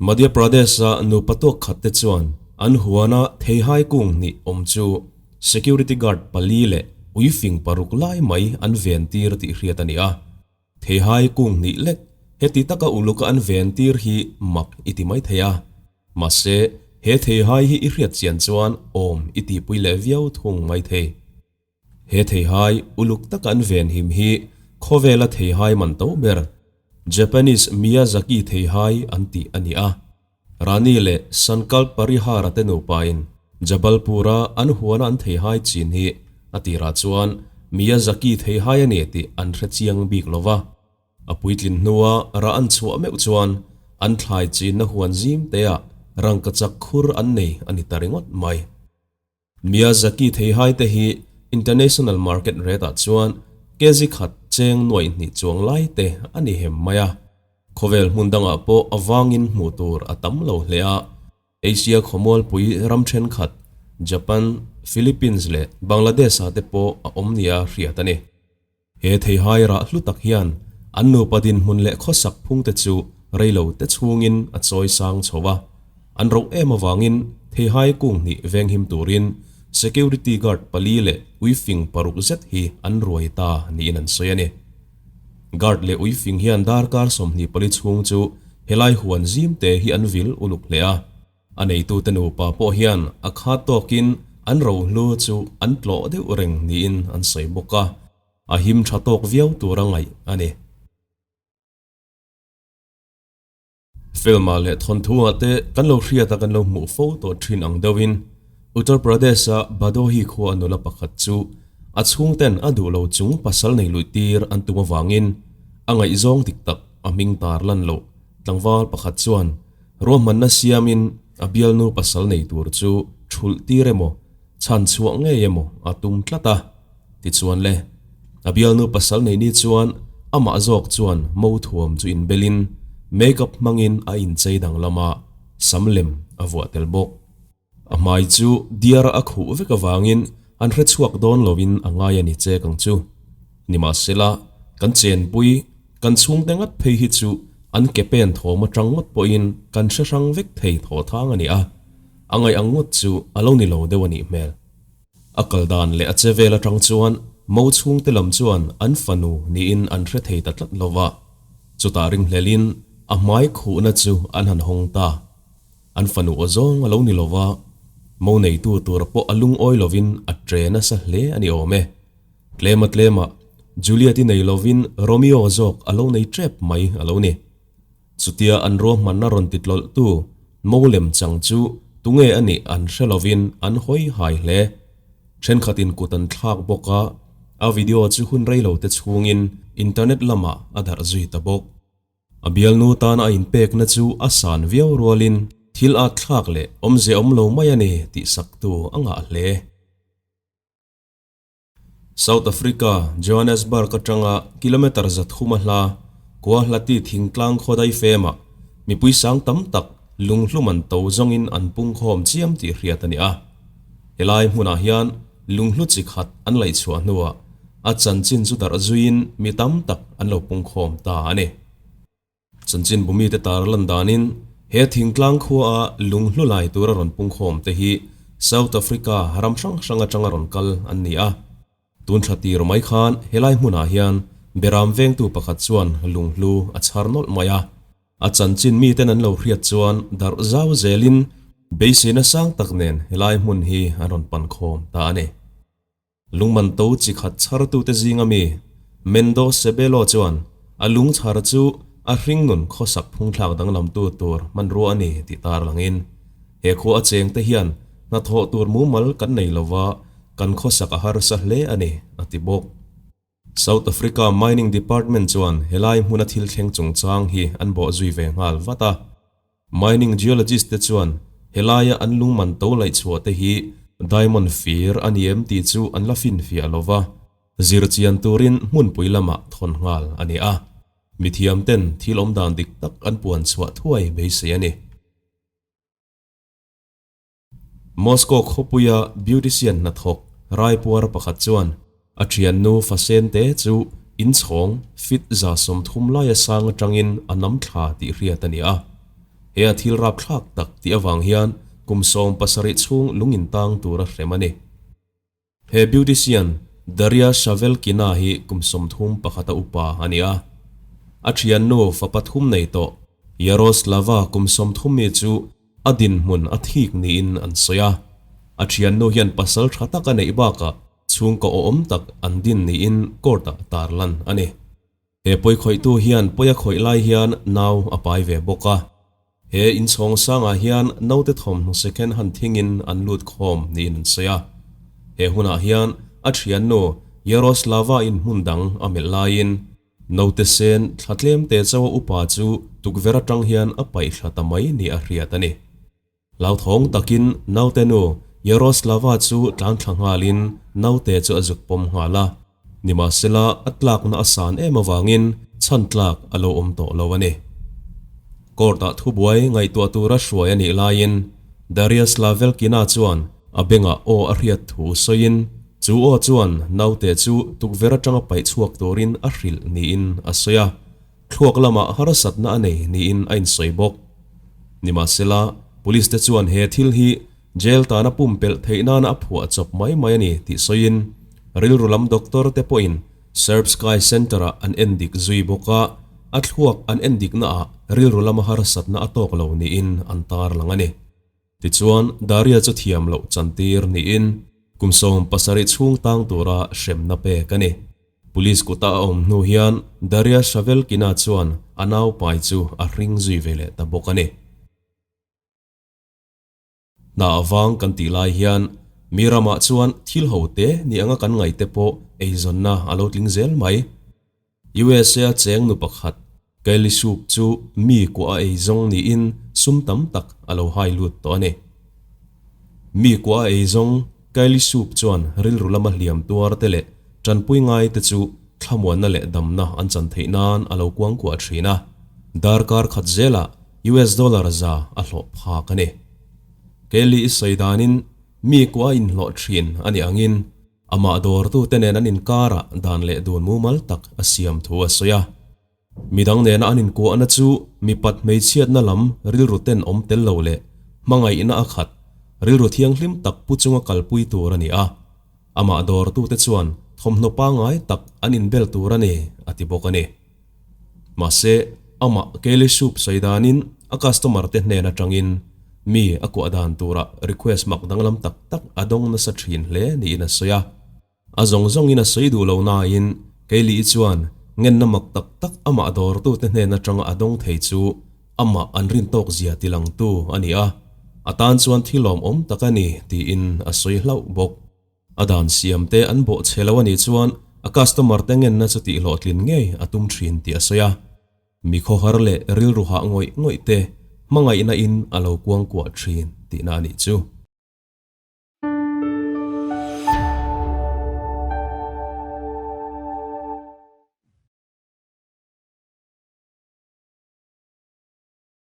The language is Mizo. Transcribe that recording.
Madhya Pradesh-a nupa tuak khat te chuan an huana theihai kung hnih awm chu security guard pali leh uifing paruk lai mai an ven tir tih hriat a ni a. Theihai kung hnih lek heti taka uluka an ven tir hi mak i ti mai thei a. Mahse, he theihai hi i hriat chian chuan awm i tihpui leh viau thung mai thei. He theihai uluk taka an ven him hi khawvela theihai man to ber, Japanese Miyazaki theihai an tih a ni a. Rani leh Sankalp Parihara te nupain Jabalpur-a an huana an theihai chin hi a tirah chuan Miyazaki theihai a ni tih an hre chiang bik lo va. A puitlin hnua rah an chhuah meuh chuan an thlai chinna huan zim teah rangkachak khur an nei a ni ta ringawt mai. Miyazaki theihai te hi international market rate ah chuan kg khat cheng nuaih hnih chuang lai te a ni hem mai a. Khawvel hmun dangah pawh a vangin hmuh tur a tam lo hle a. Asia khawmualpui ram thenkhat Japan, Philippines leh Bangladesh ah te pawh a awm nia hriat a ni. He theihai rah hlu tak hian an nupa dinhmun leh khawsak phungte chu reilo te chhungin a chawi sang chho a. An roh em avangin theihai kung hnih venghim turin security guard pali leh uifing paruk zet hi an ruai ta niin an sawi a ni. Guard leh uifing hian darkar 24 chhung chu helai huan zim te hi an vil uluk hle a. A neitute nupa pawh hian a khat tawkin an rohlu chu an tlawh deuh reng niin an sawi bawk a, a him tha tawk viau tur a ngaih a ni. Film-ah leh thawnthu-ah te kan lo hriat a kan lo hmuh fo tawh thin ang deuhin Uttar Pradesh-a Bhadohi khua nula pakhat chu a chhungten a duh lo chung pasal nei luih tir an tum avangin a ngaihzawng dik tak a hming tar lan loh tlangval pakhat chuan Ruahmanna siamin a bialnu pasal nei tur chu thulh tir emaw, chhan chhuah ngei emaw a tum tlat a. Tichuan le, a bialnu pasal nei ni chuan amah zawk chuan mo thuam chu inbelin make-up hmangin a inchei danglam a, sam lem a vuah tel bawk. A hmai chu diara a khuh vek avangin an hre chhuak dawn loin a ngai a ni chek ang chu. Nimahsela, kan chenpui, kan chhungte ngat phei hi chu an ke pen thawm atang ngawt pawhin kan hre hrang vek thei thaw thang a ni a, a ngaih ang ngawt chu a lo ni lo deuh a nih hmel. A kal dan leh a che vel atang chuan mo chhungte lam chuan an fanu niin an hre thei ta tlat lo va, chutah ringhlelin a hmai khuhna chu an han hawng ta. An fanu aw zawng a lo ni lo va, mo neitu tur pawh a lungawi lovin a tre nasa hle a ni awm e. Tlema tlema Juliet-i nei lovin Romeo zawk a lo nei tep mai a lo ni. Chutia an ruahmanna rawn ti tlawlhtu mo lem chang chu tunge a nih an hre lovin an hawi hai hle. Thenkhatin kut an thlak bawk a, a video chu hun rei lo te chhungin internet lamah a darh zui ta bawk. A bialnu tana a inpekna chu a san viau rualin thil at thlak leh awmze awm lo mai a ni tih saktu a ngah hle. South Africa, Johannesburg atanga kilometre 300 a hla Kuahlati thingtlang khawdai femah mipui sang tam tak lunghlum an to zawngin an pungkhawm chiam tih hriat a ni a. Helai hmunah hian Lunghlu chi khat an laih chhuah hnuah a chanchin chu darh zuiin mi tam tak an lo pungkhawm ta a ni. Chanchin bumite tar lan danin he thingtlang khuaa lunghlu lai tura rawn pungkhawm te hi South Africa ram hrang hrang atanga rawn kal an ni a. Tun thla tir mai khan helai hmunah hian beram vengtu pakhat chuan lunghlu a chhar nawlh mai a. A chanchin miten an lo hriat chuan darh zau zelin beiseina sang tak nen helai hmun hi an rawn pan khawm ta a ni. Lungman to chi khat chhartute zinga mi Mendo Sebelo chuan a lung chhar chu a hringnun khawsak phungthlak danglamtu tur hmanrua a ni tih tarlangin he khua a chengte hian hnathawh tur mumal kan nei lova kan khawsak a harsa hle a ni a ti bawk. South Africa Mining Department chuan helai hmuna thil thleng chungchang hi an bawh zui ve nghal vat a. Mining geologist te chuan helaia an lungman to laih chhuah te hi diamond fir a ni em tih chu an la finfiah lo va, zirchian turin hmunpui lamah thawn nghal a ni a. Mithiam ten thil awmdan dik tak an puan chhuah thuai beisei a ni. Moscow khawpuia beautician hnathawk Raipuar pakhat chuan a thiannu Fasen te chu inchhawng fit 30 laia sang atangin a nam thla tih hriat a ni a. He a thil rapthlak tak tih avang hian kum 70 chhung lung intang tura hrem a ni. He beautician Daria Shavelkina hi kum 31 a upa a ni a. A thiannu fa pathum nei tawh Yaroslava kum 30 mi chu a dinhmun a thik niin an sawi a. A thiannu hian pasal tha tak a neih bakah chhungkaw awm tak an din niin court-ah tarlan a ni. He pawi khawihtu hian pawi a khawih lai hian nau a pai ve bawk a. He inchhawng sangah hian naute thawmhnaw second hand thingin an lut khawm niin an sawi a. He hunah hian a thiannu Yaroslava in hmun dang a melh laiin naute sen thla tlem te chauh a upa chu tukverh atang hian a paih thla ta mai ni a hriat a ni. Hlauthawng takin naute nu Yaroslava chu tlan thla nghalin naute chu a zuk pawm nghal a, nimahsela a tlakna a san em avangin chhan tlak a lo awm tawh lo a ni. Court-ah thubuai ngaihtuah tura hruai a nih laiin Darius Lavelkina chuan a bengah aw a hriat thu sawiin chu aw chuan naute chu tukverh atanga paih chhuak turin a hrilh niin a sawi a. Thluak lamah harsatna a nei niin a insawi bawk. Nimahsela, Police te chuan he thil hi jail tana pumpelh theih nana a phuah chawp mai mai a ni tih sawiin rilru lam doctor te pawhin Serbsky Centre-ah an endik zui bawk a, a thluak an endiknaah rilru lama harsatna a tawk lo niin an tarlang a ni. Tichuan, Daria chu thiam loh chantir niin kum 70 chhung tang tura hremna pek a ni. Police kuta a awm hnu hian Daria Shavelkina chuan a naupai chu a hring zui ve leh ta bawk a ni. Hna avang kan tih lai hian mi ramah chuan thil ho te ni anga kan ngaih te pawh eizawnna a lo tling zel mai. USA a cheng nu pakhat Kylie Suk chu mi kuah a eizawng niin sum tam tak a lo hai lut tawh a ni. Mi kuah a eizawng Kylie Suk chuan rilru lama hliam tuar te leh tanpui ngai te chu thlamuanna leh damna an chan theih nan a lo kuangkuah thin a, darkar khat zelah US dollar za a hlawh phak a ni. Kylie i sawi danin mi kuah a inhlawh thin a nih angin Amah dawrtute nen an inkarah dan leh dun mumal tak a siam thu a sawi a. Midang nena an inkuahna chu mipat hmeichhiatna lam rilru ten awm tel lo leh hmangaihna a khat, rilru thianghlim tak pu chunga kalpui tur a ni a. Amah dawrtute chuan thawmhnaw pangngai tak an inbel tur a ni, a ti bawk a ni. Mahse, amah Kelly Soup sawi danin a customer te hnen atangin mi a kuah dan turah request mak danglam tak tak a dawng nasa thin hle niin a sawi a. A zawng zawngin a sawi duh lo nain Kelly-i chuan ngenna mak tak tak amah dawrtute hnen atanga a dawng thei chu amah an rin tawk zia tilangtu a ni a, a tan chuan thil awmawm tak a ni tiin a sawi hlauh bawk. A dan siam te an bawh chhe lo a nih chuan a customer te ngenna chu tih hlawhtlin ngei a tum thin tih a sawi a. Mi khawhar leh rilru hah ngawih ngawih te hmangaihna in a lo kuangkuah thin tihna a nih chu.